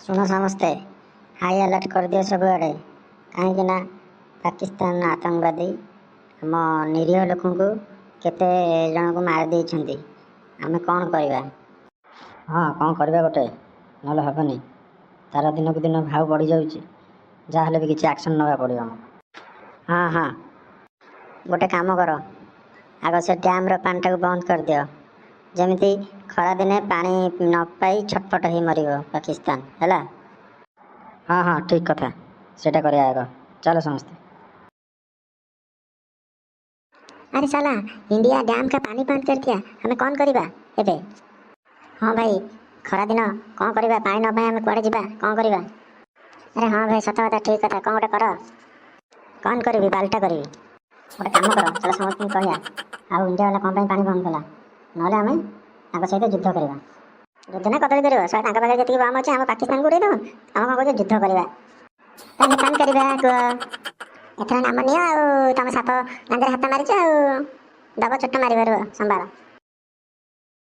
ଶୁଣ ସମସ୍ତେ, high alert କରିଦିଅ ସବୁଆଡ଼େ। କାହିଁକି ନା ପାକିସ୍ତାନ ଆତଙ୍କବାଦୀ ଆମ ନିରୀହ ଲୋକଙ୍କୁ କେତେ ଜଣଙ୍କୁ ମାରି ଦେଇଛନ୍ତି। ଆମେ କ'ଣ କରିବା? ହଁ, କ'ଣ କରିବା ଗୋଟେ, ନହେଲେ ହେବନି। ତାର ଦିନକୁ ଦିନ ଭାଉ ବଢ଼ିଯାଉଛି। ଯାହାହେଲେ ବି କିଛି ଆକ୍ସନ୍ ନେବାକୁ ପଡ଼ିବ ଆମକୁ। ହଁ, ଗୋଟେ କାମ କର, ଆଗ ସେ ଡ୍ୟାମ୍ର ପାଣିଟାକୁ ବନ୍ଦ କରିଦିଅ, ଯେମିତି ଖରାଦିନେ ପାଣି ନ ପାଇ ଛଟପଟ ହେଇ ମରିବ ପାକିସ୍ତାନ। ହେଲା? ହଁ, ଠିକ୍ କଥା, ସେଇଟା କରିବା ଆଗ। ଚାଲ ସମସ୍ତେ। अरे साला, इंडिया डैम का पानी बंद कर दिया। ଆମେ କ'ଣ କରିବା ଏବେ? ହଁ ଭାଇ, ଖରାଦିନ, କ'ଣ କରିବା? ପାଣି ନ ପାଇଁ ଆମେ କୁଆଡ଼େ ଯିବା? କ'ଣ କରିବା? ଆରେ ହଁ ଭାଇ, ସତ କଥା, ଠିକ୍ କଥା। କ'ଣ ଗୋଟେ କର। କ'ଣ କରିବି? ବାଲଟା କରିବି। ଗୋଟେ କାମ କର, ଚାଲ ସମସ୍ତଙ୍କୁ କହିବା ଆଉ ଇଣ୍ଡିଆ ବାଲା କ'ଣ ପାଇଁ ପାଣି ବନ୍ଦ କଲା। ନହେଲେ ଆମେ ତାଙ୍କ ସହିତ ଯୁଦ୍ଧ କରିବା। ଯୁଦ୍ଧ ନା କଦଳୀ କରିବ ଶଳା। ତାଙ୍କ ପାଖରେ ଯେତିକି ବମ୍ ଅଛି, ଆମ ପାକିସ୍ତାନକୁ ଉଡ଼େଇ ଦେବ। ଆମେ କ'ଣ କହୁଛ ଯୁଦ୍ଧ କରିବା? ତାହେଲେ କ'ଣ କରିବା କୁହ। ଏଥର ନାମ ନିଅ ଆଉ। ତମ ସାପ ଗାଣ୍ଡରେ ହାତ ମାରିଛ ଆଉ ଦବ ଚୋଟ ମାରିବ। ରୁହ, ସମ୍ଭାଳ।